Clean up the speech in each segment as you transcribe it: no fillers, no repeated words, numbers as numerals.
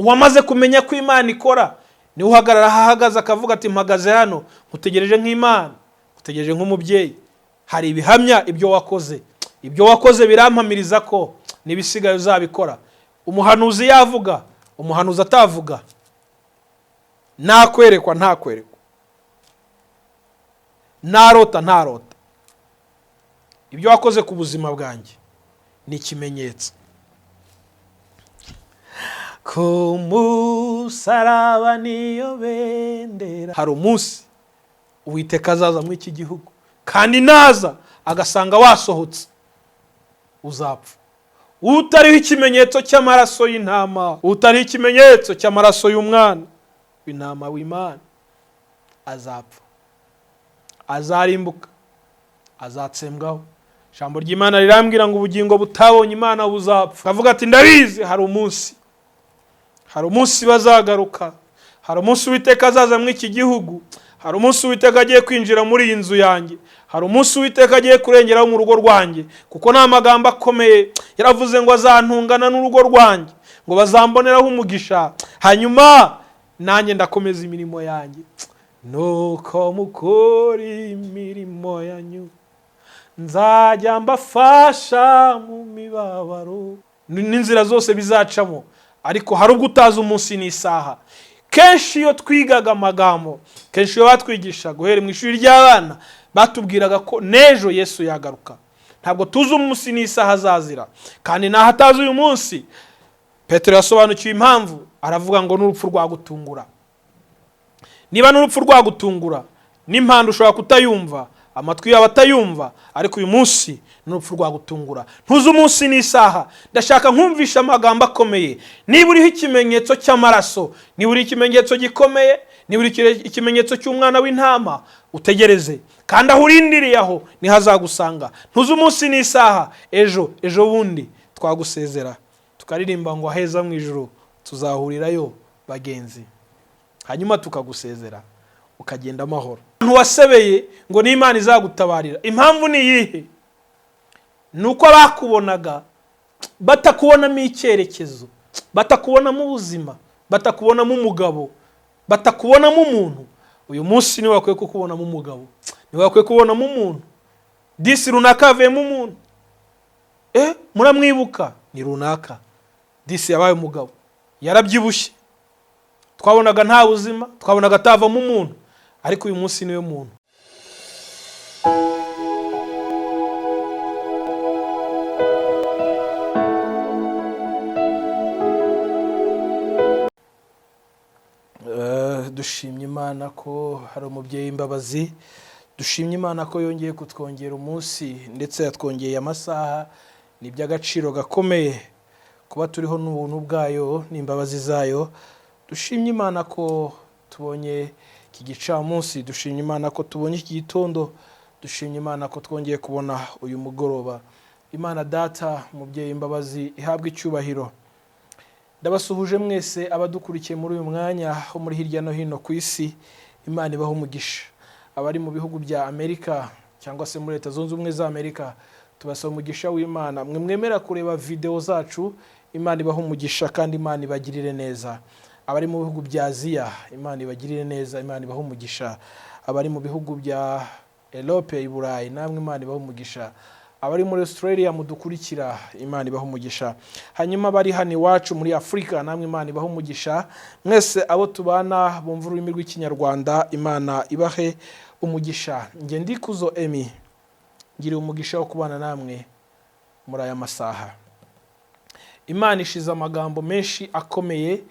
Uwamaze kumenya ko Imana ikora niwe uhagarara aho ahagaze akavuga ati mpagaze hano nkutegereje nk'Imana, nkutegereje nk'umubyeyi. Hari ibihamya ibyo wakoze, ibyo wakoze birampamiriza ko n'ibisigaye uzabikora. Umuhanuzi yavuga, umuhanuzi atavuga, nakwerekwa ntakwerekwa, narota ntarota, ibyo wakoze ku buzima bwanjye ni ikimenyetso. Ku musaraba niyo bendera. Hari umunsi Uwiteka azaza muri iki gihugu, kandi naza agasanga wasohotse uzapfa. Utariho ikimenyetso cy'amaraso y'intama, utariho ikimenyetso cy'amaraso y'umwana w'intama w'Imana, azapfa, azarimbuka, azatsembwaho. Ijambo ry'Imana rirambwira ngo ubugingo butabonye Imana buzapfa. Akavuga ati ndabizi, hari umunsi, hari umunsi bazagaruka, hari umunsi Uwiteka azaza muri iki gihugu, hari umunsi Uwiteka agiye kwinjira muri iyi nzu yanjye, hari umunsi Uwiteka agiye kurengeraho mu rugo rwanjye. Kuko ni amagambo akomeye yaravuze ngo azantungana n'urugo rwanjye, ngo bazamboneraho umugisha, hanyuma nanjye ndakomeza imirimo yanjye. Nuko mukora imirimo yanyu, nzajya mbafasha mu mibabaro. N'inzira zose bizacamo, ariko hari ubwo utazi umunsi n'isaha. Kenshi iyo twigaga amagambo, kenshi iyo batwigishaga guhera mu ishuri ry'abana, batubwiraga ko n'ejo Yesu yagaruka. Ntabwo tuzi umunsi n'isaha azazira, kandi naho atazi uyu munsi. Petero yasobanukiwe impamvu, aravuga ngo n'urupfu rwagutungura. Niba n'urupfu rwagutungura, n'impanda ushobora kutayumva, amatwi yawe atayumva, ariko uyu munsi n'urupfu rwagutungura. Ntuzi umunsi n'isaha. Ndashaka nkumvisha amagambo akomeye. Niba uriho ikimenyetso cy'amaraso, niba uriho ikimenyetso gikomeye, niba uriho ikimenyetso cy'umwana w'intama, utegereze. Kandi aho urindiriye aho niho azagusanga. Ntuzi umunsi n'isaha. Ejo ejo bundi twagusezera, tukaririmba ngo aheza mu ijuru tuzahurirayo bagenzi, hanyuma tukagusezera ukagenda amahoro. Ntiwasebeye ngo n'Imana izagutabarira. Impamvu ni iyihe? Ni uko abakubonaga batakubonamo icyerekezo, batakubonamo ubuzima, batakubonamo umugabo, batakubonamo umuntu. Uyu munsi niwe bakwiye kukubonamo umugabo, niwe bakwiye kubonamo umuntu. Disi runaka yavuyemo umuntu, muramwibuka ni runaka, disi yabaye umugabo, yarabyibushye, twabonaga nta buzima, twabonaga atavamo umuntu, ariko uyu munsi niwe muntu. Dushimye Imana ko hari umubyeyi imbabazi, dushimye Imana ko yongeye kutwongera umunsi, ndetse yatwongeye amasaha. Ni iby'agaciro gakomeye kuba turiho n'ubuntu bwayo n'imbabazi zayo. Dushimye Imana ko tubonye iki gicamunsi, dushimye Imana ko tubonye iki gitondo, dushimye Imana ko twongeye kubona uyu mugoroba. Imana Data, umubyeyi imbabazi, ihabwe icyubahiro. Ndabasuhuje mwese abadukurikiye muri uyu mwanya wo muri hirya no hino ku isi. Imana ibahe umugisha. Abari mu bihugu bya Amerika cyangwa se muri Leta Zunze Ubumwe za Amerika, tubasaba umugisha w'Imana. Mwe mwemera kureba video zacu, Imana ibahe umugisha kandi Imana ibagirire neza. Abari mu bihugu bya Aziya, Imana ibagirire neza, Imana ibahe umugisha. Abari mu bihugu bya Europe, i Burayi, namwe Imana ibahe umugisha. Abari muri Australia mudukurikira, Imana ibahe umugisha. Hanyuma abari hano iwacu muri Afurika, namwe Imana ibahe umugisha. Mwese abo tubana bumva ururimi rw'Ikinyarwanda, Imana ibahe umugisha. Njye Ndikuzo Emmy, ngiriye umugisha wo kubana namwe muri aya masaha. Imana ishize amagambo menshi akomeye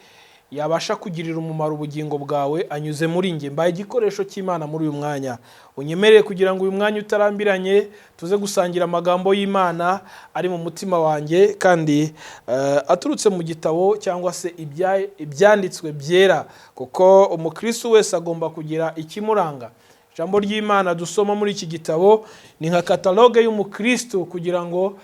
yabasha kugirira umumaro ubugingo bwawe anyuze muri njye. Mbaye igikoresho cy'Imana muri uyu mwanya. Unyemerere kugira ngo uyu mwanya utarambiranye tuze gusangira amagambo y'Imana ari mu mutima wanjye, kandi aturutse mu gitabo cyangwa se ibyanditswe byera, kuko umukristo wese agomba kugira ikimuranga. Ijambo ry'Imana dusoma muri iki gitabo ni nka kataloge y'umukristo, kugira ngo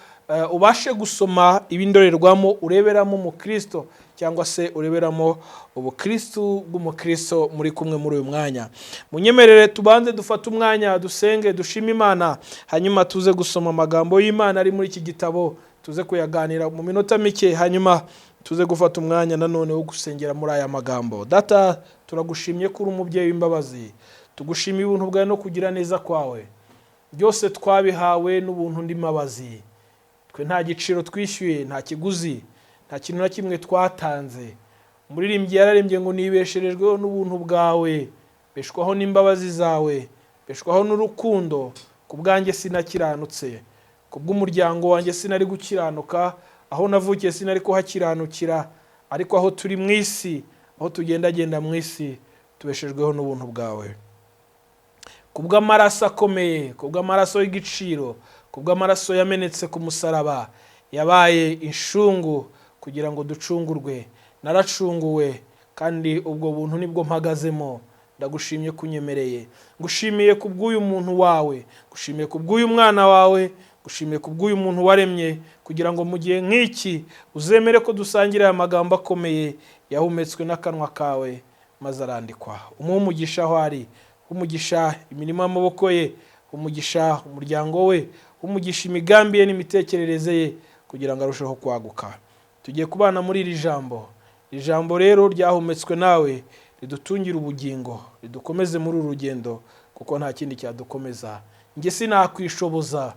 ubashe gusoma ibindorerwamo ureberamo umukristo cyangwa se ureberamo ubukristo bw'umukristo muri kumwe muri uyu mwanya. Munyemerere tubanze dufate umwanya dusenge, dushime Imana, hanyuma tuze gusoma amagambo y'Imana ari muri iki gitabo, tuze kuyaganira mu minota mike, hanyuma Tuze gufata umwanya nanone wo gusengera muri aya magambo. Data, turagushimye ko uri umubyeyi w'imbabazi. Tugushimiye ubuntu bwawe no kugira neza kwawe. Byose twabihawe n'ubuntu n'imbabazi. Twe nta giciro twishyuye, nta kiguzi, nta kintu na kimwe twatanze. Umuririmbyi yararembye ngo nibesherejweho n'ubuntu bwawe, beshwaho n'imbabazi zawe, beshwaho n'urukundo. Ku bwanjye sinakiranutse, ku bw'umuryango wanjye sinari gukiranuka, aho navukiye sinari kuhakiranukira, ariko aho turi mu isi, aho tugendagenda mu isi, tubeshejweho n'ubuntu bwawe. Ku bw'amaraso akomeye, ku bw'amaraso y'igiciro, ku bw'amaraso yamenetse ku musaraba, yabaye inshungu kugira ngo ducungurwe. Naracunguwe, kandi ubwo buntu nibwo mpagazemo. Ndagushimye kunyemereye, ngushimiye ku bw'uyu muntu wawe, ngushimiye ku bw'uyu mwana wawe, ngushimiye ku bw'uyu muntu waremye, kugira ngo mu gihe nk'iki uzemere ko dusangira aya magambo akomeye yahumetswe n'akanwa kawe maze arandikwa. Umuhe umugisha aho ari, umugisha imirimo y'amaboko ye, umugisha umuryango we, umugisha imigambi ye n'imitekerereze ye, kugira ngo arusheho kwaguka. Tugiye kubana muri iri jambo. Iri jambo rero ryahumetswe nawe ridutungire ubugingo, ridukomeze muri uru rugendo, kuko nta kindi cyadukomeza. Njye sinakwishoboza,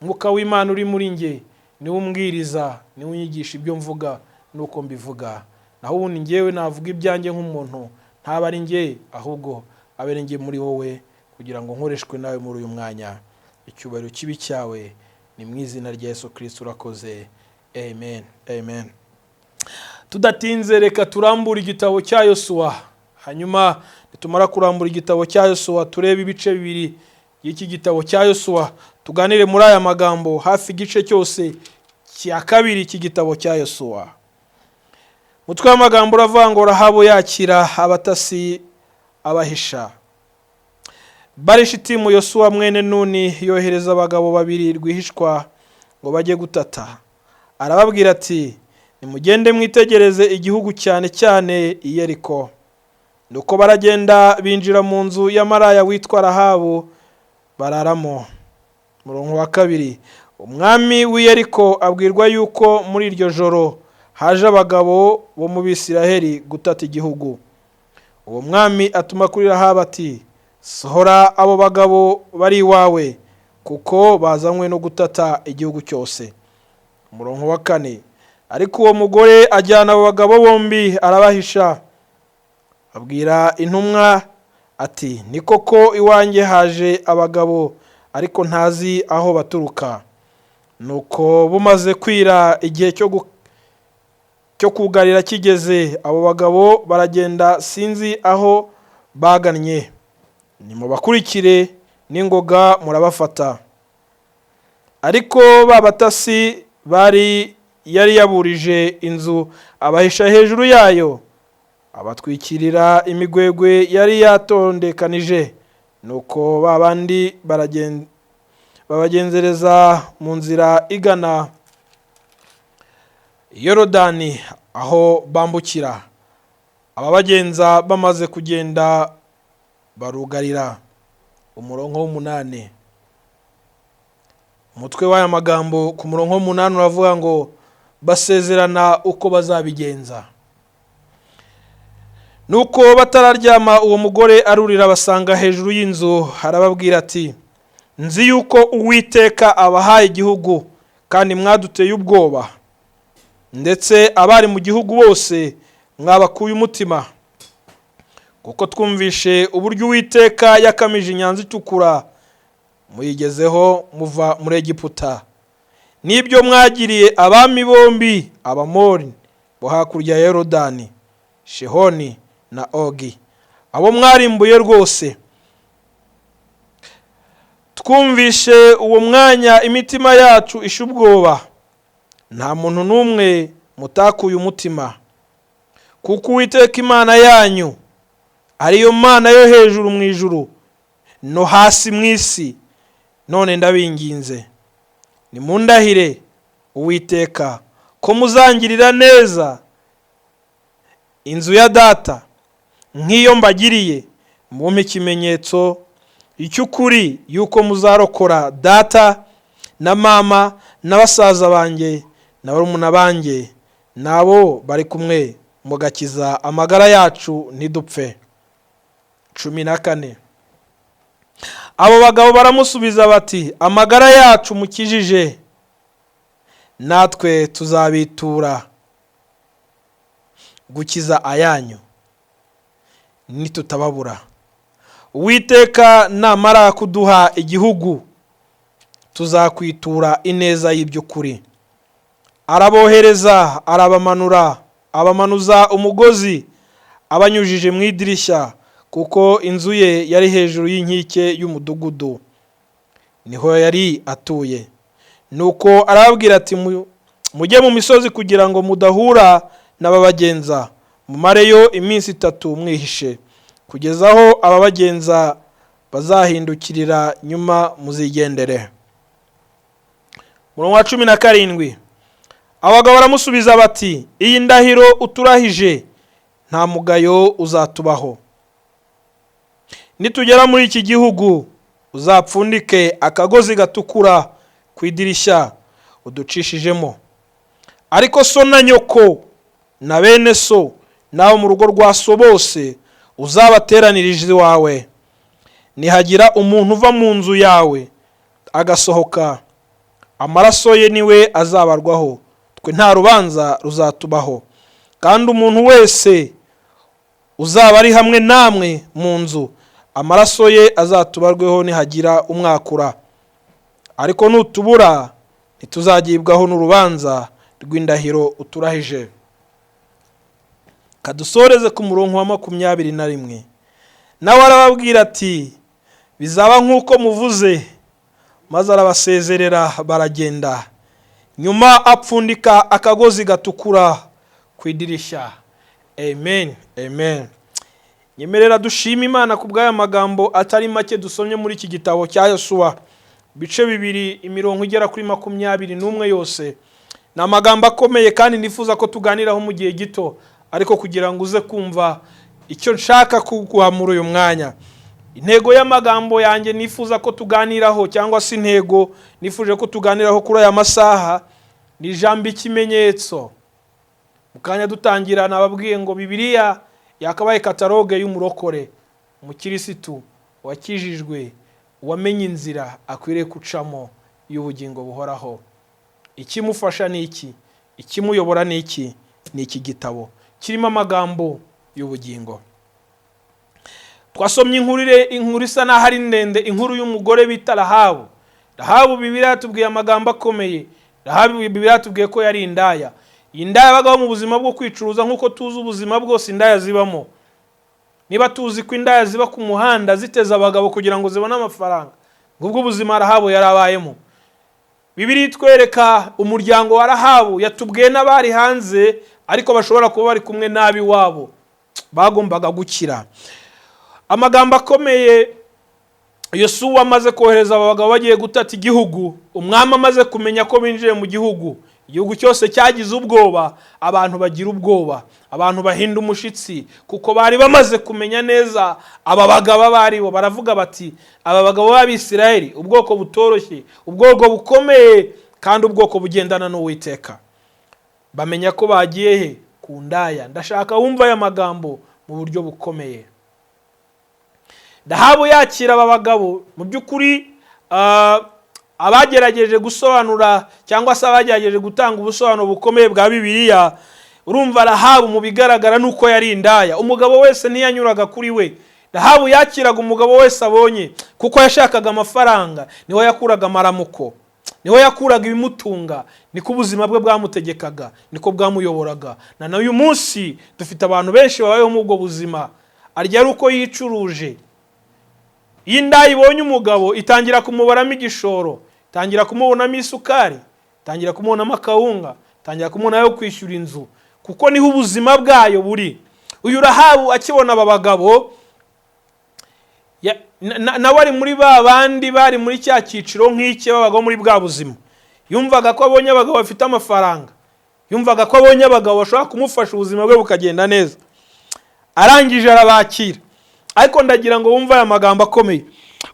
Mwuka w'Imana uri muri njye niwe umbwiriza, niwe unyigisha ibyo mvuga nuko mbivuga. Naho ubundi njyewe navuga ibyanjye nk'umuntu, ntaba ari njye, ahubwo abe ari njye muri wowe, kugira ngo nkoreshwe nawe muri uyu mwanya. Icyubahiro kibi cyawe ni mu izina rya Yesu Kristo urakoze. Amen, amen. Tudatinze reka turambure igitabo cya Yosuwa. Hanyuma nitumara kurambura igitabo cya Yosuwa, turebe ibice bibiri y'iki gitabo cya Yosuwa, tuganire muri aya magambo hafi igice cyose cya kabiri cy'igitabo cya Yosuwa. Umutwe w'amagambo uravuga ngo Rahabu yakira abatasi abahisha. Barishitimu Yosuwa mwene Nuni yohereza abagabo babiri rwihishwa ngo bajye gutata. Arababwira ati nimugende mwitegereze igihugu, cyane cyane i Yeriko. Nuko baragenda binjira mu nzu ya maraya witwa Rahabu bararamo. Murongo wa kabiri, umwami w'i Yeriko abwirwa yuko muri iryo joro haje abagabo bo mu Bisiraheli gutata igihugu. Uwo mwami atuma kuri Rahabu ati sohora abo bagabo bari iwawe, kuko bazanywe no gutata igihugu cyose. Umurongo wa kane, ariko uwo mugore ajyana abo bagabo bombi arabahisha, abwira intumwa ati ni koko iwanjye haje abagabo, ariko ntazi aho baturuka. Nuko bumaze kwira, igihe cyo kugarira kigeze, abo bagabo baragenda sinzi aho bagannye. Nimubakurikire n'ingoga murabafata. Ariko ba batasi bari yari yaburije inzu, abahisha hejuru yayo, abatwikirira imigwegwe yari yatondekanije. Nuko ba bandi babagenzereza mu nzira igana Yorodani aho bambukira. Ababagenza bamaze kugenda barugarira. Umurongo w'umunani, umutwe w'aya magambo ku murongo w'umunani uravuga ngo basezerana uko bazabigenza. Nuko batararyama, uwo mugore arurira basanga hejuru y'inzu, arababwira ati nzi yuko Uwiteka abahaye igihugu, kandi mwaduteye ubwoba, ndetse abari mu gihugu bose mwabakuye umutima, kuko twumvishe uburyo Uwiteka yakamije inyanja itukura muyigezeho muva muri Egiputa, n'ibyo mwagiriye abami bombi Abamori bo hakurya ya Yorodani, Shehoni na Ogi, abo mwarimbuye rwose. Twumvishe uwo mwanya imitima yacu isha ubwoba, nta muntu n'umwe mutakuye umutima, kuko Uwiteka Imana yanyu ariyo Mana yo hejuru mu ijuru no hasi mu isi. None ndabinginze nimundahire Uwiteka ko muzangirira neza inzu ya data nk'iyo mbagiriye, mumpe ikimenyetso icy'ukuri yuko muzarokora data na mama na basaza banjye na barumuna banjye Nabo bari kumwe, mugakiza amagara yacu ntidupfe. 14. Abo bagabo baramusubiza bati: "Amagara yacu mukijije, natwe tuzabitura gukiza ayanyu nitutababura. Uwiteka namara kuduha igihugu, tuzakwitura ineza y'iby'ukuri." Arabohereza, arabamanura, abamanuza umugozi abanyujije mu idirishya, kuko inzu ye yari hejuru y'inkike y'umudugudu, niho yari atuye. Nuko arababwira ati: "Mujye mu misozi kugira ngo mudahura n'ababagenza, mumareyo iminsi 3 mwihishe, kugeza aho ababagenza bazahindukirira, nyuma muzigendere." Murongo wa 17. Abagabo baramusubiza bati: "Iyi ndahiro uturahije, nta mugayo uzatubaho. Nitugera muri iki gihugu, uzapfundike akagozi gatukura ku idirishya uducishijemo, ariko so na nyoko na bene so n'abo mu rugo rwa so bose uzabateranirije iwawe. Nihagira umuntu uva mu nzu yawe agasohoka, amaraso ye niwe azabarwaho, twe nta rubanza ruzatubaho. Kandi umuntu wese uzaba ari hamwe namwe mu nzu, amaraso ye azatubarweho nihagira umwakura. Ariko nutubura, ntituzagibwaho n'urubanza rw'indahiro uturahije." Kadusoreze ku murongo wa 21. Nawe arababwira ati: "Bizaba nk'uko muvuze." Maze arabasezerera, baragenda. Nyuma apfundika akagozi gatukura ku idirishya. Amen, amen. Nyemerera dushima Imana ku bw'aya magambo atari make dusomye muri iki gitabo cya Yosuwa, ibice 2, imirongo igera kuri 21 yose. Ni amagambo akomeye kandi nifuza ko tuganiraho mu gihe gito, ariko kugira ngo uze kumva icyo nshaka kuguha muri uyu mwanya. Intego y'amagambo yanjye nifuza ko tuganiraho, cyangwa se intego nifuje ko tuganiraho kuri aya masaha, ni ijambo "ikimenyetso". Mu kanya dutangira nababwiye ngo Bibiliya yakabaye catalogue y'umurokore, umukirisitu wakijijwe, wamenye inzira akwiriye gucamo y'ubugingo buhoraho. Ikimufasha ni iki? Ikimuyobora ni iki? Ni iki gitabo kirimo amagambo y'ubugingo. Twasomye inkuru isa n'aho ari ndende, inkuru y'umugore bita Rahabu. Rahabu, Bibiliya yatubwiye amagambo akomeye. Rahabu, Bibiliya yatubwiye ko yari indaya. Iyi ndaya yabagaho mu buzima bwo kwicuruza, nk'uko tuzi ubuzima bwose indaya zibamo. Niba tuzi ko indaya ziba ku muhanda ziteza abagabo kugira ngo zibone amafaranga, ngubwo ubuzima Rahabu yari abayemo. Bibiliya itwereka umuryango wa Rahabu, yatubwiye n'abari hanze, ariko bashobora kuba bari kumwe n'ab'iwabo bagombaga gukira. Amagambo akomeye: Yosuwa amaze kohereza aba bagabo bagiye gutata igihugu, umwami amaze kumenya ko binjiye mu gihugu, igihugu cyose cyagize ubwoba, abantu bagira ubwoba, abantu bahinda umushitsi, kuko bari bamaze kumenya neza aba bagabo abo ari bo. Baravuga bati: "Aba bagabo b'Abisirayeli, ubwoko butoroshye, ubwoko bukomeye, kandi ubwoko bugendana n'Uwiteka." Bamenya ko bagiye he? Ku ndaya. Ndashaka wumva aya magambo mu buryo bukomeye. Rahabu yakira aba bagabo, mu by'ukuri abagerageje gusobanura cyangwa se abagerageje gutanga ubusobanuro bukomeye bwa Bibiliya, urumva Rahabu mu bigaragara ni uko yari indaya. Umugabo wese ntiyanyuraga kuri we. Rahabu yakiraga umugabo wese abonye kuko yashakaga amafaranga. Niho yakuraga amaramuko, niho yakuraga ibimutunga, niko ubuzima bwe bwamutegekaga, niko bwamuyoboraga. Na n'uyu munsi dufite abantu benshi babayeho muri ubwo buzima. Arya ari uko yicuruje. Iyo indaya ibonye umugabo, itangira kumubaramo igishoro, itangira kumubonamo isukari, itangira kumubonamo akawunga, itangira kumubona ayo kwishyura inzu, kuko niho ubuzima bwayo buri. Uyu Rahabu akibona aba bagabo, nawe ari muri ba bandi bari muri cya cyiciro nk'iki, babagaho muri bwa buzima. Yumvaga ko abonye abagabo bafite amafaranga, yumvaga ko abonye abagabo bashobora kumufasha ubuzima bwe bukagenda neza. Arangije arabakira. Ariko ndagira ngo wumve aya magambo akomeye.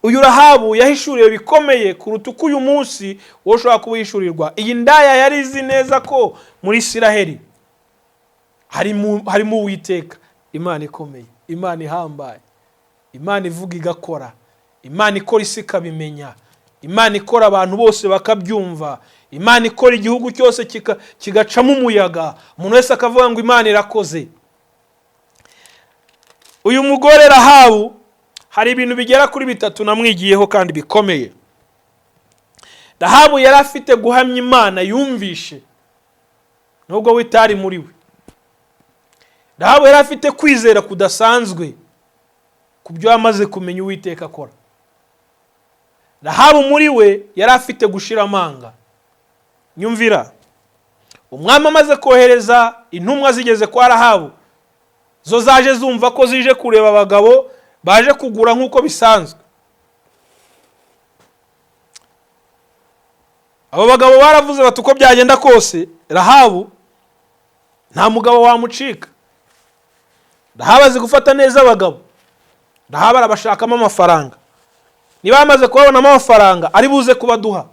Uyu Rahabu yahishuriwe bikomeye kuruta uko uyu munsi wowe ushobora kuba uhishurirwa. Iyi ndaya yari izi neza ko muri Isiraheli Harimo Uwiteka, Imana ikomeye, Imana ihambaye, Imana ivuga igakora, Imana ikora isi ikabimenya, Imana ikora abantu bose bakabyumva, Imana ikora igihugu cyose kigacamo umuyaga, umuntu wese akavuga ngo Imana irakoze. Uyu mugore Rahabu hari ibintu bigera kuri bitatu namwigiyeho kandi bikomeye. Rahabu yari afite guhamya Imana yumvishe nubwo we itari muri we. Rahabu yari afite kwizera kudasanzwe ku byo yamaze kumenya Uwiteka akora. Rahabu muri we yari afite gushira amanga. Nyumvira, umwami amaze kohereza intumwa zigeze kwa Rahabu, zo zaje zumva ko zije kureba abagabo baje kugura nk'uko bisanzwe. Abo bagabo baravuze bati uko byagenda kose Rahabu nta mugabo wamucika. Rahabu azi gufata neza abagabo, Rahabu arabashakamo amafaranga, niba yamaze kubabonamo amafaranga ari buze kubaduha.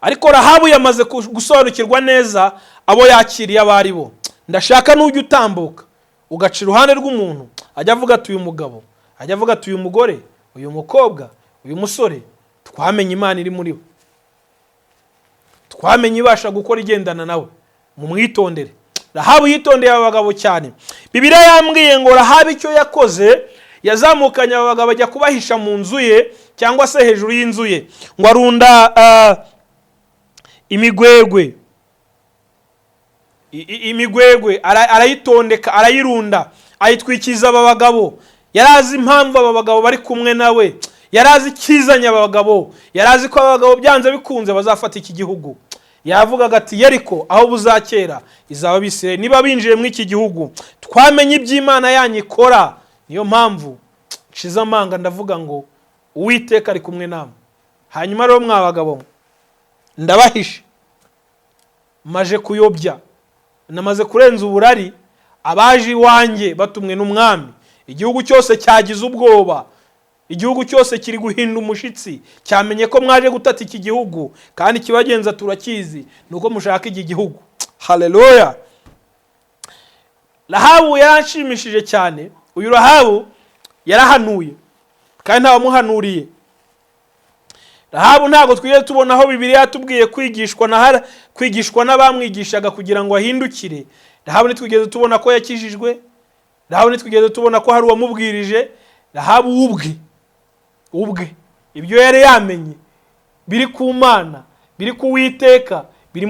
Ariko Rahabu yamaze gusobanukirwa neza abo yakiriye abo ari bo. Ndashaka n'ujya utambuka ugaca iruhande rw'umuntu ajya avuga ati uyu mugabo, ajya avuga ati uyu mugore, uyu mukobwa, uyu musore, twamenye Imana iri muri we, twamenye ibasha gukora igendana nawe, mumwitondere. Rahabu yitondeye aba bagabo cyane. Bibiliya yambwiye ngo Rahabu icyo yakoze, yazamukanye aba bagabo ajya kubahisha mu nzu ye cyangwa se hejuru y'inzu ye, ngo arunda imigwegwe, imigwegwe arayitondeka, arayirunda, ayitwikiza aba bagabo. Yari azi impamvu aba bagabo bari kumwe nawe, yari azi ikizanye aba bagabo, yari azi ko aba bagabo byanze bikunze bazafata iki gihugu. Yavugaga ati Yeriko aho buzakera izaba Abisirayeli niba binjiye muri iki gihugu. Twamenye iby'Imana yanyu ikora, niyo mpamvu nshize amanga ndavuga ngo Uwiteka ari kumwe namwe. Hanyuma rero mwa bagabo ndabahishe, maje kuyobya, namaze kurenza uburari, abaje iwanjye batumwe n'umwami, igihugu cyose cyagize ubwoba, igihugu cyose kiri guhinda umushitsi, cyamenye ko mwaje gutata iki gihugu, kandi ikibagenza turakizi nuko mushaka iki gihugu. Haleluya. Rahabu yaranshimishije cyane. Uyu Rahabu yarahanuye kandi ntawamuhanuriye. Rahabu ntabwo twigeze tubona aho Bibiliya yatubwiye kwigishwa n'abamwigishaga kugira ngo ahindukire. Rahabu ntitwigeze tubona ko yakijijwe, Rahabu ntitwigeze tubona ko hari uwamubwirije. Rahabu ubwe ibyo yari yamenye biri ku Mana, biri ku Uwiteka, biri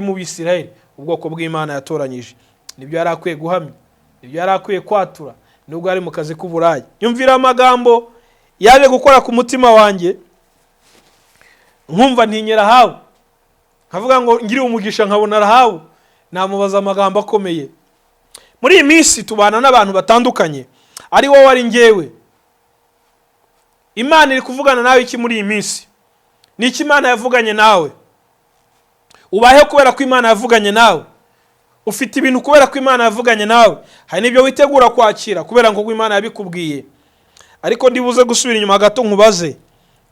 mu Bisirayeli, ubwoko bw'Imana yatoranyije, nibyo yari akwiye guhamya, nibyo yari akwiye kwatura, nubwo yari mu kazi k'uburaya. Yumvira amagambo yaje gukora ku mutima wanjye, nkumva ntinye Rahabu, nkavuga ngo ngiriye umugisha nkabona Rahabu, namubaza amagambo akomeye. Muri iyi minsi tubana n'abantu batandukanye, ari wowe ari njyewe. Imana iri kuvugana nawe iki muri iyi minsi? Ni iki Imana yavuganye nawe? Ubahe kubera ko Imana yavuganye nawe. Ufite ibintu kubera ko Imana yavuganye nawe. Hari n'ibyo witegura kwakira kubera ngo Imana yabikubwiye. Ariko ndibuze gusubira inyuma gato nkubaze,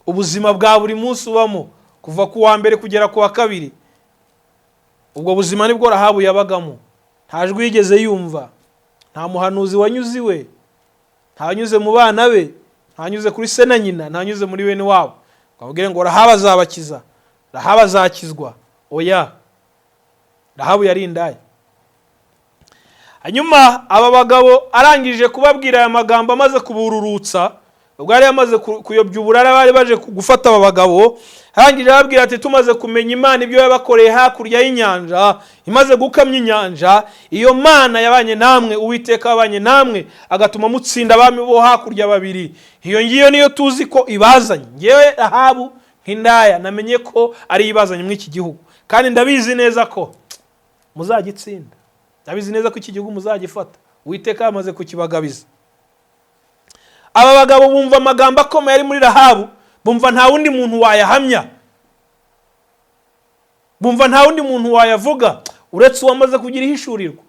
ubuzima bwa buri munsi ubamo kuva ku wa mbere kugera ku wa kabiri, ubwo buzima nibwo Rahabu yabagamo. Nta jwi yigeze yumva, nta muhanuzi wanyuze iwe, ntanyuze mu bana be, ntanyuze kuri se na nyina, ntanyuze muri bene wabo ngo ababwire ngo Rahabu azabakiza, Rahabu azakizwa. Oya, Rahabu yari indaya. Hanyuma aba bagabo arangije kubabwira aya magambo, amaze kubururutsa, ubwo yari yamaze kuyobya uburara bari baje gufata aba bagabo, arangije ababwira ati tumaze kumenya Imana ibyo yabakoreye hakurya y'inyanja, imaze gukamya inyanja, iyo Mana yabanye namwe, Uwiteka yabanye namwe, agatuma mutsinda abami bo hakurya babiri, iyo ngiyo niyo tuzi ko ibazanye. Ngewe Rahabu nk'indaya namenye ko ari ibazanye muri iki gihugu, kandi ndabizi neza ko muzagitsinda, ndabizi neza ko iki gihugu muzagifata, Uwiteka yamaze kukibagabiza. Aba bagabo bumva amagambo akomeye ari muri Rahabu, bumva nta wundi muntu wayahamya, bumva nta wundi muntu wayavuga uretse uwamaze kugira ihishurirwa,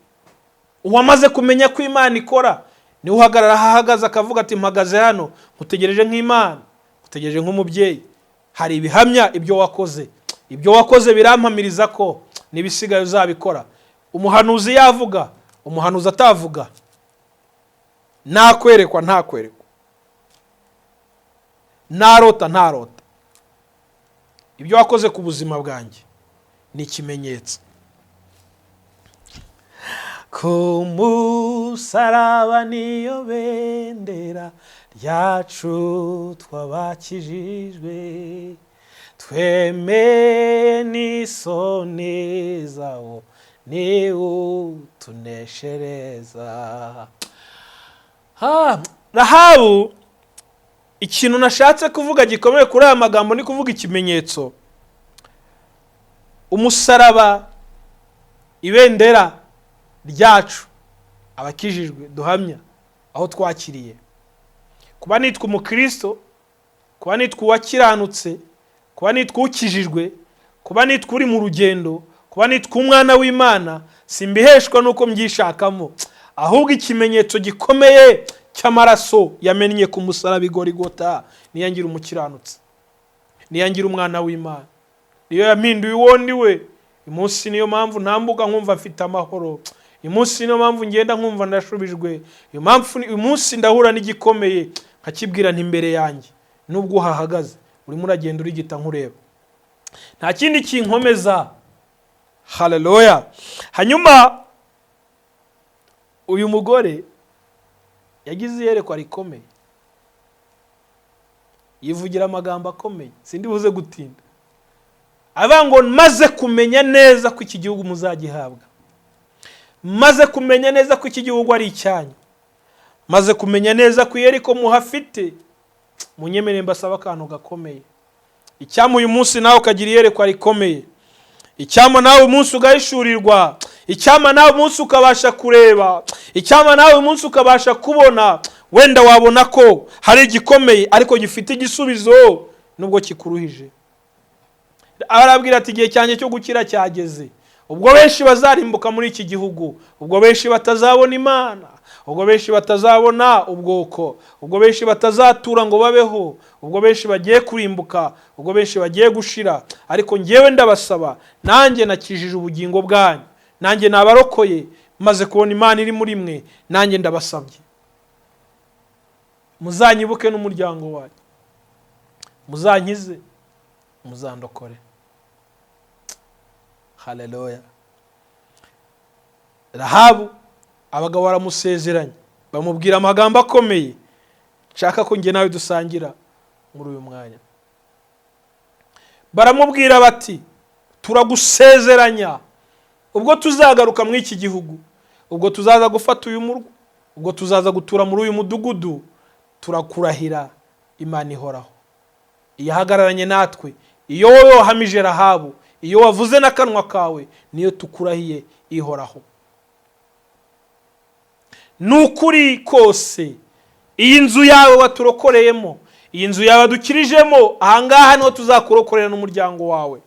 uwamaze kumenya ko Imana ikora. Niwe uhagarara aho ahagaze akavuga ati mpagaze hano nkutegereje nk'Imana, nkutegereje nk'umubyeyi, hari ibihamya ibyo wakoze, ibyo wakoze birampamiriza ko n'ibisigaye uzabikora. Umuhanuzi yavuga, umuhanuzi atavuga, nakwerekwa ntakwerekwa, narota ntarota, ibyo wakoze ku buzima bwanjye ni ikimenyetso. Ku musaraba niyo bendera ryacu twabakijijwe, twemeye n'isoni zawo niwutuneshereza. Rahabu, ikintu nashatse kuvuga gikomeye kuri aya magambo ni kuvuga ikimenyetso. Umusaraba, ibendera ryacu abakijijwe duhamya aho twakiriye. Kuba nitwa umukristo, kuba nitwa uwakiranutse, kuba nitwa ukijijwe, kuba nitwa uri mu rugendo, kuba nitwa umwana w'Imana, simbiheshwa nuko mbyishakamo, ahubwo ikimenyetso gikomeye cy'amaraso yamennye ku musaraba i Gorigota niyo ngira umukiranutsi, niyo ngira umwana w'Imana, niyo yampinduye uwo ndi we. Uyu munsi niyo mpamvu ntambuka nkumva mfite amahoro. Uyu munsi niyo mpamvu ngenda nkumva ndashubijwe. Uyu munsi ndahura n'igikomeye nkakibwira nti imbere yanjye nubwo uhahagaze urimo uragenda urigita nkureba, nta kindi kinkomeza. Haleluya! Hanyuma uyu mugore yagize iyerekwa rikomeye, yivugira amagambo akomeye, sindi buze gutinda. Avuga ngo maze kumenya neza ko iki gihugu muzagihabwa, maze kumenya neza ko iki gihugu ari icyanyu, maze kumenya neza ko Yeriko muhafite, munyemere mbasaba akantu gakomeye. Icyampa uyu munsi nawe ukagira iyerekwa rikomeye, icyampa nawe umunsi ugahishurirwa, icyampa nawe umunsi ukabasha kureba, icyampa nawe umunsi ukabasha kubona. Wenda wabona ko hari igikomeye ariko gifite igisubizo nubwo kikuruhije. Arabwira ati igihe cyanjye cyo gukira cyageze. Ubwo benshi bazarimbuka muri iki gihugu, ubwo benshi batazabona Imana, ubwo benshi batazabona ubwoko, ubwo benshi batazatura ngo babeho, ubwo benshi bagiye kurimbuka, ubwo benshi bagiye gushira, ariko ngewe ndabasaba, nanjye nakijije ubugingo bwanyu, nanjye nabarokoye, maze kubona Imana iri muri mwe, nanjye ndabasabye muzanyibuke n'umuryango wanyu, muzankize, muzandokore. Haleluya! Rahabu, abagabo baramusezeranya, bamubwira amagambo akomeye nshaka ko njye nawe dusangira muri uyu mwanya. Baramubwira bati turagusezeranya, ubwo tuzagaruka muri iki gihugu, ubwo tuzaza gufata uyu murwa, ubwo tuzaza gutura muri uyu mudugudu, turakurahira Imana ihoraho iyahagararanye natwe, iyo wowe wahamije Rahabu, iyo wavuze n'akanwa kawe, niyo tukurahiye ihoraho. Ni ukuri kose iyi nzu yawe waturokoreyemo, iyi nzu yawe wadukirijemo, ahangaha niho tuzakurokorera n'umuryango wawe.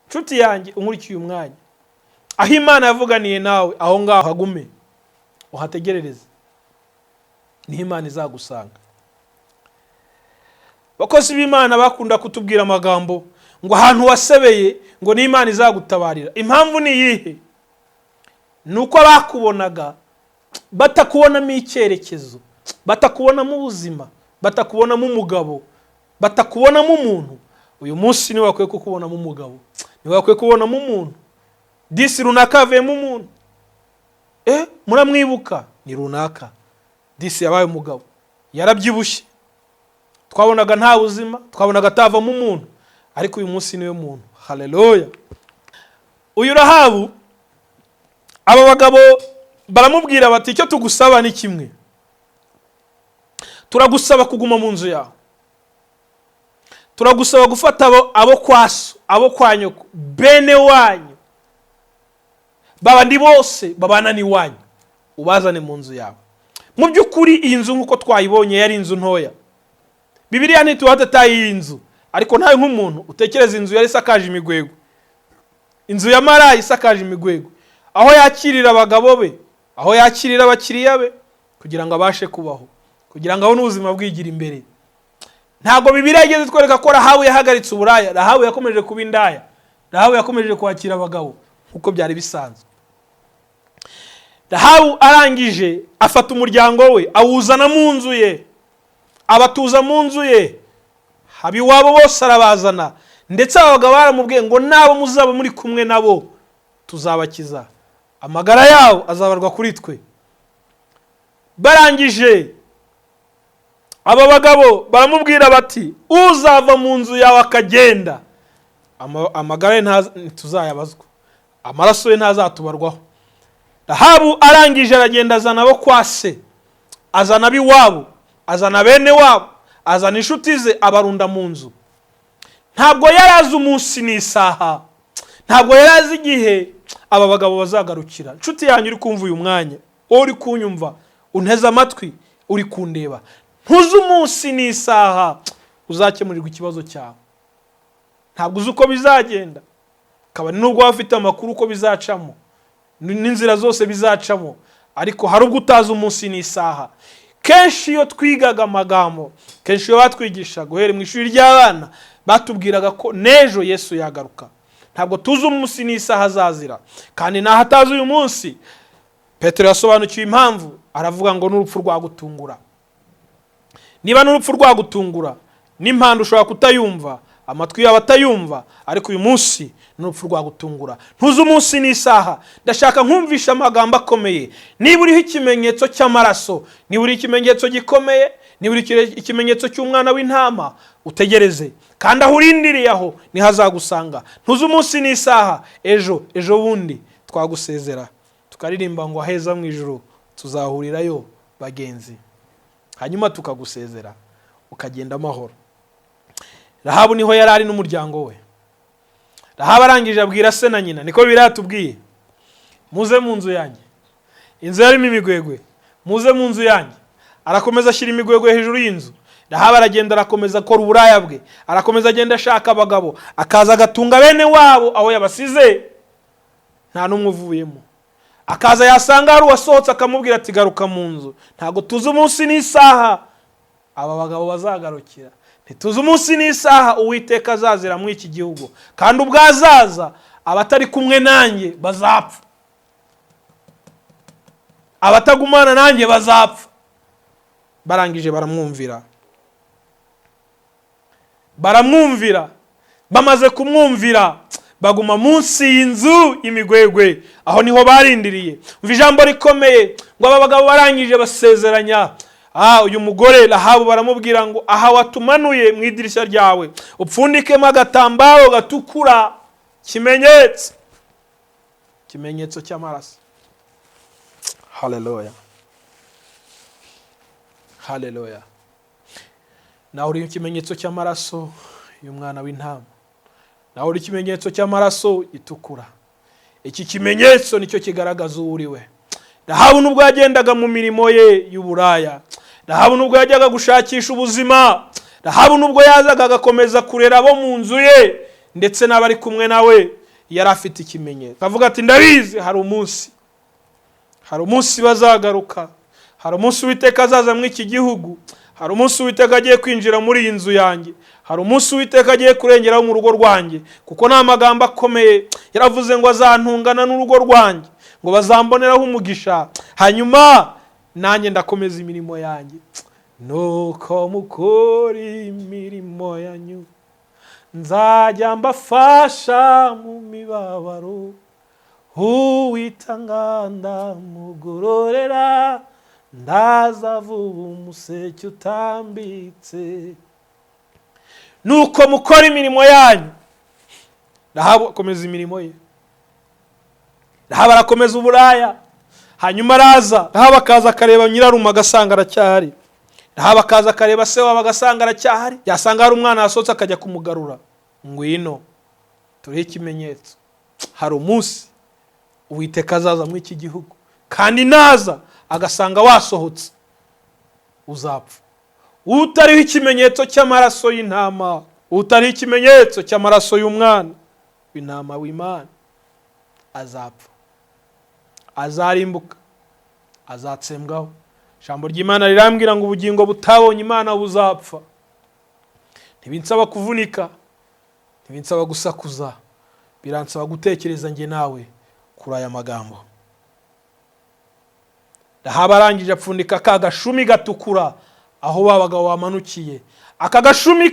Nshuti yanjye unkurikiye umwanya, aho Imana yavuganiye nawe, aho ngaho hagume uhategerereze, niho Imana izagusanga. Abakozi b'Imana bakunda kutubwira amagambo ngo ahantu wasebeye ngo ni Imana izagutabarira. Impamvu ni iyihe? Ni uko bakubonaga batakubonamo icyerekezo, batakubonamo ubuzima, batakubonamo umugabo, batakubonamo umuntu. Uyu munsi niwe bakwiye kukubonamo umugabo, niwe bakwiye kubonamo umuntu. Disi runaka yavuyemo umuntu, muramwibuka, ni runaka, disi yabaye umugabo, yarabyibushye, twabonaga nta buzima, twabonaga atavamo umuntu, ariko uyu munsi niwe muntu. Haleluya! Uyu Rahabu, aba bagabo baramubwira bati icyo tugusaba ni kimwe, turagusaba kuguma mu nzu yawe, turagusaba gufata abo kwa so, abo kwa nyoko, bene wanyu, babandi bose babana n'iwanyu, ubazane mu nzu yawe. Mu by'ukuri iyi nzu nk'uko twayibonye yari inzu ntoya. Bibiliya ntituba detaye iyi nzu, ariko nawe nk'umuntu utekereza inzu yari isakaje imigwegwe, inzu ya maraya isakaje imigwegwe, aho yakirira abagabo be, aho yakirira abakiriya be, kugira ngo abashe kubaho, kugira ngo abone ubuzima bwigira imbere. Ntabwo Bibiliya igeze itwereka ko Rahabu yahagaritse uburaya. Rahabu yakomeje kuba indaya, Rahabu yakomeje kwakira abagabo nk'uko byari bisanzwe. Rahabu arangije afata umuryango we, awuzana mu nzu ye, abatuza mu nzu ye, haba iwabo bose arabazana. Ndetse aba bagabo baramubwiye ngo nabo muzaba muri kumwe nabo tuzabakiza, amagara yabo azabarwa kuri twe. Barangije aba bagabo baramubwira bati uzava mu nzu yawe akagenda, amagara ye ntituzayabazwa, amaraso ye ntazatubarwaho. Rahabu arangije aragenda azana abo kwa se, azana ab'iwabo, azana bene wabo, azana inshuti ze, abarunda mu nzu. Ntabwo yari azi umunsi n'isaha, ntabwo yari azi igihe aba bagabo bazagarukira. Inshuti yanyu uri kumva uyu mwanya, wowe uri kunyumva, unteze amatwi, uri kundeba, ntuzi umunsi n'isaha uzakemurirwa ikibazo cyawe. Ntabwo uzi uko bizagenda, kabone nubwo waba ufite amakuru uko bizacamo n'inzira zose bizacamo, ariko hari ubwo utazi umunsi n'isaha. Kenshi iyo twigaga amagambo, kenshi iyo batwigisha guhera mu ishuri ry'abana, batubwiraga ko n'ejo Yesu yagaruka. Ntabwo tuzi umunsi n'isaha azazira, kandi naho atazi uyu munsi. Petero yasobanukiwe impamvu, aravuga ngo n'urupfu rwagutungura. Niba n'urupfu rwagutungura, n'impanda ushobora kutayumva, amatwi yawe atayumva, ariko uyu munsi n'urupfu rwagutungura. Ntuzi umunsi n'isaha. Ndashaka nkumvisha amagambo akomeye. Niba uriho ikimenyetso cy'amaraso, niba uriho ikimenyetso gikomeye, niba uriho ikimenyetso cy'umwana w'intama, utegereze, kandi aho urindiriye aho niho azagusanga. Ntuzi umunsi n'isaha. Ejo ejo bundi twagusezera, tukaririmba ngo aheza mu ijuru tuzahurirayo bagenzi, hanyuma tukagusezera ukagenda amahoro. Rahabu niho yari ari n'umuryango we. Rahabu arangije abwira se na nyina, niko biratubwiye, muze mu nzu yanjye. Inzu yarimo imigwegwe, muze mu nzu yanjye. Arakomeza ashyira imigwegwe hejuru y'inzu. Rahabu aragenda arakomeza akora uburaya bwe, arakomeza agenda ashaka abagabo, akaza agatunga bene wabo aho yabasize, nta n'umwe uvuyemo. Akaza yasanga hari uwasohotse akamubwira ati garuka mu nzu. Ntabwo tuzi umunsi n'isaha aba bagabo bazagarukira, ntituzi umunsi n'isaha Uwiteka azazira muri iki gihugu, kandi ubwo azaza abatari kumwe nanjye bazapfa, abatagumana nanjye bazapfa. Barangije baramwumvira, baramwumvira. Bamaze kumwumvira baguma munsi y'inzu y'imigwegwe, aho niho barindiriye. Umva ijambo rikomeye ngo aba bagabo barangije basezeranya uyu mugore Rahabu, baramubwira ngo aha watumanuye mu idirishya ryawe upfundikemo agatambaro gatukura, kimenyetso, ikimenyetso cy'amaraso. Haleluya, haleluya. Nawe uri ikimenyetso cy'amaraso y'umwana w'intama, nawe uri ikimenyetso cy'amaraso gitukura. Iki kimenyetso nicyo kigaragaza uwo uri we. Rahabu nubwo yagendaga mu mirimo ye y'uburaya, Rahabu nubwo yajyaga gushakisha ubuzima, Rahabu nubwo yazaga agakomeza kurera abo mu nzu ye ndetse n'abari kumwe nawe, yari afite ikimenyetso. Akavuga ati ndabizi, hari umunsi, hari umunsi bazagaruka, hari umunsi Uwiteka azaza muri iki gihugu, hari umunsi Uwiteka agiye kwinjira muri iyi nzu yanjye, hari umunsi Uwiteka agiye kurengeraho mu rugo rwanjye. Kuko ni amagambo akomeye yaravuze ngo azantungana n'urugo rwanjye, ngo bazamboneraho umugisha, hanyuma nanjye ndakomeza imirimo yanjye. Nuko mukora imirimo yanyu, nzajya mbafasha mu mibabaro, uwitanga ndamugororera, ndaza vuba umuseke utambitse. Nuko mukora imirimo yanyu. Rahabu akomeza imirimo ye, Rahabu arakomeza uburaya. Hanyuma araza, Rahabu akaza akareba nyirarume agasanga aracyahari, Rahabu akaza akareba se wabo agasanga aracyahari, yasanga hari umwana wasohotse akajya kumugarura. Ngwino turiho ikimenyetso. Hari umunsi Uwiteka azaza muri iki gihugu, kandi naza agasanga wasohotse uzapfa. Utariho ikimenyetso cy'amaraso y'intama, utariho ikimenyetso cy'amaraso y'umwana w'intama w'Imana, azapfa, azarimbuka, azatsembwaho. Ijambo ry'Imana rirambwira ngo ubugingo butabonye Imana buzapfa. Ntibinsaba kuvunika, ntibinsaba gusakuza, biransaba gutekereza njye nawe kuri aya magambo. Rahabu arangije apfundika ka gashumi gatukura aho ba bagabo bamanukiye. Aka gashumi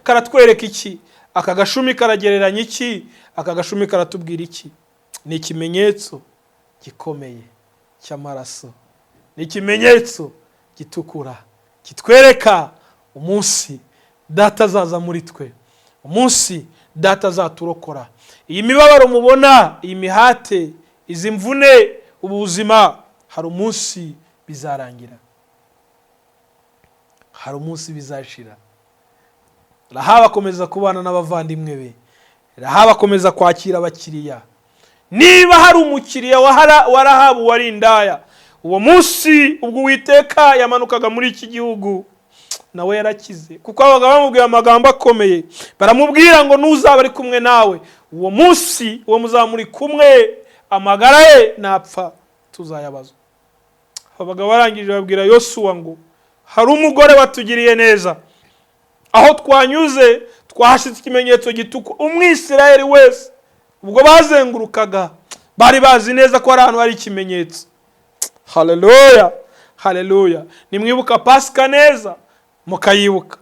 karatwereka iki? Aka gashumi karagereranya iki? Aka gashumi karatubwira iki? Ni ikimenyetso gikomeye cy'amaraso, ni ikimenyetso gitukura kitwereka umunsi Data azaza muri twe, umunsi Data azaturokora. Iyi mibabaro mubona, iyi mihate, izi mvune, ubu buzima, hari umunsi bizarangira, hari umunsi bizashira. Rahabu akomeza kubana n'abavandimwe be, Rahabu akomeza kwakira abakiriya. Niba hari umukiriya wa Rahabu wari indaya, uwo munsi ubwo Uwiteka yamanukaga muri iki gihugu, nawe yarakize, kuko abagabo bamubwiye amagambo akomeye, baramubwira ngo nuzaba ari kumwe nawe uwo munsi, uwo muzaba muri kumwe, amagara ye napfa tuzayabazwa. Abagabo barangije babwira Yosuwa ngo hari umugore watugiriye neza, aho twanyuze twahashyize ikimenyetso gitukura. Umwisirayeli wese ubwo bazengurukaga bari bazi neza ko hari ahantu hari ikimenyetso. Haleluya, haleluya! Nimwibuka Pasika neza, mukayibuka,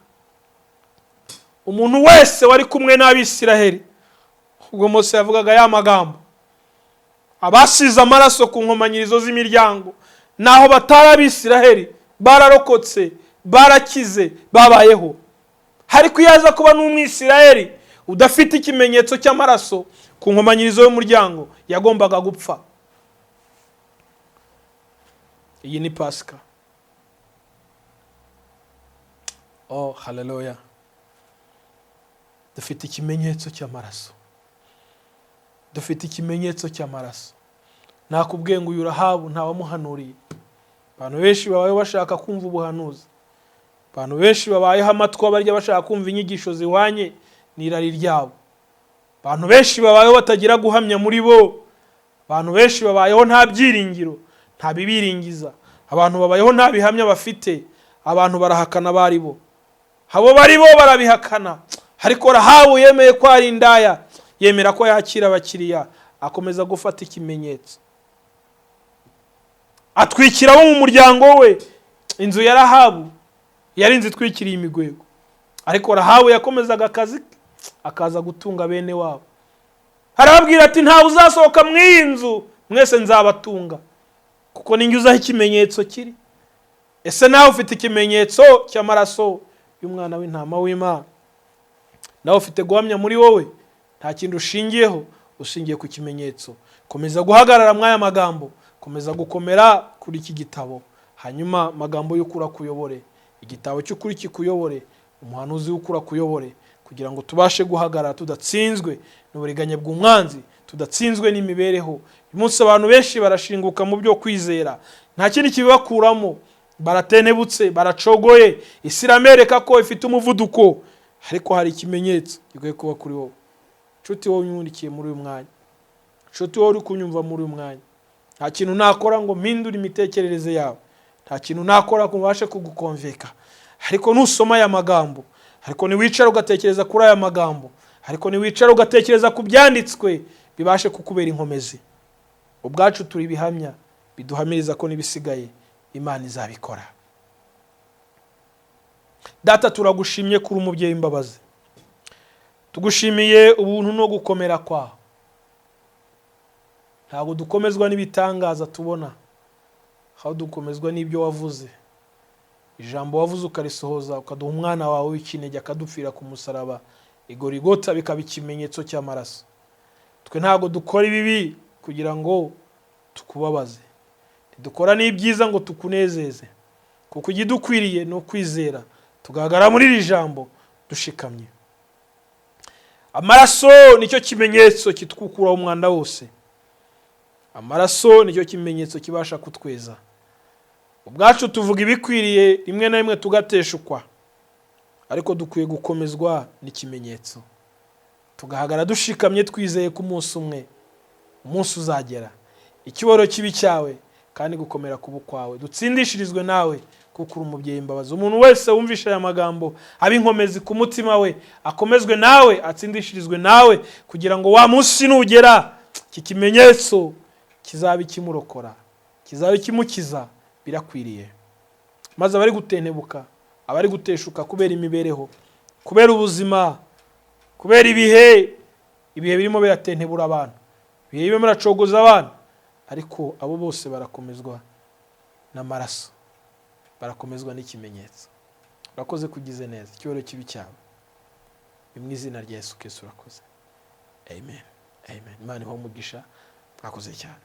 umuntu wese wari kumwe n'Abisiraheli ubwo Mose yavugaga ya magambo, abasize amaraso ku nkomanyirizo z'imiryango, naho batari Abisiraheli, bararokotse, barakize, babayeho. Ariko iyo aza kuba n'Umwisiraheli udafite ikimenyetso cy'amaraso ku nkomanyirizo y'umuryango, yagombaga gupfa. Iyi ni Pasika. Oh, haleluya! Dufite ikimenyetso cy'amaraso, dufite ikimenyetso cy'amaraso. Nakubwiye ngo uyu Rahabu ntawamuhanuriye. Abantu benshi babayeho bashaka kumva ubuhanuzi, abantu benshi babayeho amatwi barya bashaka kumva inyigisho zihwanye n'irari ryabo. Abantu benshi babayeho batagira guhamya muri bo. Abantu benshi babayeho nta byiringiro, nta bibiringiza. Abantu babayeho nta bihamya bafite. Abantu barahakana abari bo, abo bari bo barabihakana. Ariko Rahabu yemeye ko ari indaya, yemera ko yakira abakiriya, akomeza gufata ikimenyetso, atwikira abo mu muryango we. Inzu ya Rahabu yari inzu itwikiriye imigwego, ariko Rahabu yakomezaga akazi ke, akaza gutunga bene wabo. Arababwira ati ntawe uzasohoka mu iyi nzu, mwese nzabatunga, kuko ninjye uzi aho ikimenyetso kiri. Ese nawe ufite ikimenyetso cy'amaraso y'umwana w'intama w'Imana? Nawe ufite guhamya muri wowe? Nta kintu ushingiyeho, ushingiye ku kimenyetso. Komeza guhagarara muri aya magambo, komeza gukomera kuri iki gitabo, hanyuma amagambo y'ukuri akuyobore, igitabo cy'ukuri kikuyobore, umuhanuzi w'ukuri akuyobore, kugira ngo tubashe guhagarara tudatsinzwe n'uburiganya bw'umwanzi, tudatsinzwe n'imibereho. Uyu munsi abantu benshi barashinguka mu byo kwizera, nta kindi kibibakuramo, baratenebutse, baracogoye. Isi iramereka ko ifite umuvuduko, ariko hari ikimenyetso gikwiye kuba kuri wowe. Nshuti wowe unyundikiye muri uyu mwanya, nshuti wowe uri kunyumva muri uyu mwanya, nta kintu nakora ngo mpindure imitekerereze yawe, nta kintu nakora ngo mbashe kugukonveka. Ariko nusoma aya magambo, ariko niwicara ugatekereza kuri aya magambo, ariko niwicara ugatekereza ku byanditswe, bibashe kukubera inkomezi. Ubwacu turi ibihamya biduhamiriza ko n'ibisigaye Imana izabikora. Data, turagushimye kuri umubyeyi imbabazi, tugushimiye ubuntu no gukomera kwawe. Ntabwo dukomezwa n'ibitangaza tubona, aho dukomezwa n'ibyo wavuze, ijambo wavuze ukarisohoza, ukaduha umwana wawe w'ikinege akadupfira ku musaraba igorigota, bikaba ikimenyetso cy'amaraso. Twe ntabwo dukora ibibi kugira ngo tukubabaze, ntidukora n'ibyiza ngo tukunezeze, kuko igidukwiriye ni ukwizera tugahagarara muri iri jambo dushikamye. Amaraso nicyo kimenyetso kitwukuraho umwanda wose, amaraso nicyo kimenyetso kibasha kutweza. Ubwacu tuvuga ibikwiriye, rimwe na rimwe tugateshukwa, ariko dukwiye gukomezwa n'ikimenyetso, tugahagarara dushikamye twizeye ko umunsi umwe, umunsi uzagera, icyubahiro kibi cyawe kandi gukomera kuba ukwawe, dutsindishirizwe nawe kuko uri umubyeyi imbabazi. Umuntu wese wumvishe aya magambo abe inkomezi ku mutima we, akomezwe nawe, atsindishirizwe nawe, kugira ngo wa munsi nugera iki kimenyetso kizabe ikimurokora, kizabe ikimukiza. Birakwiriye. Maze abari gutentebuka, abari guteshuka kubera imibereho, kubera ubuzima, kubera ibihe, ibihe birimo biratentebura abantu, ibihe birimo biracogoza abantu, ariko abo bose barakomezwa n'amaraso, barakomezwa n'ikimenyetso. Urakoze kugize neza. Icyubahiro kibe cyawe. Ni mu izina rya Yesu Kristo urakoze, amen, amen. Imana ibahe umugisha. Mwakoze cyane.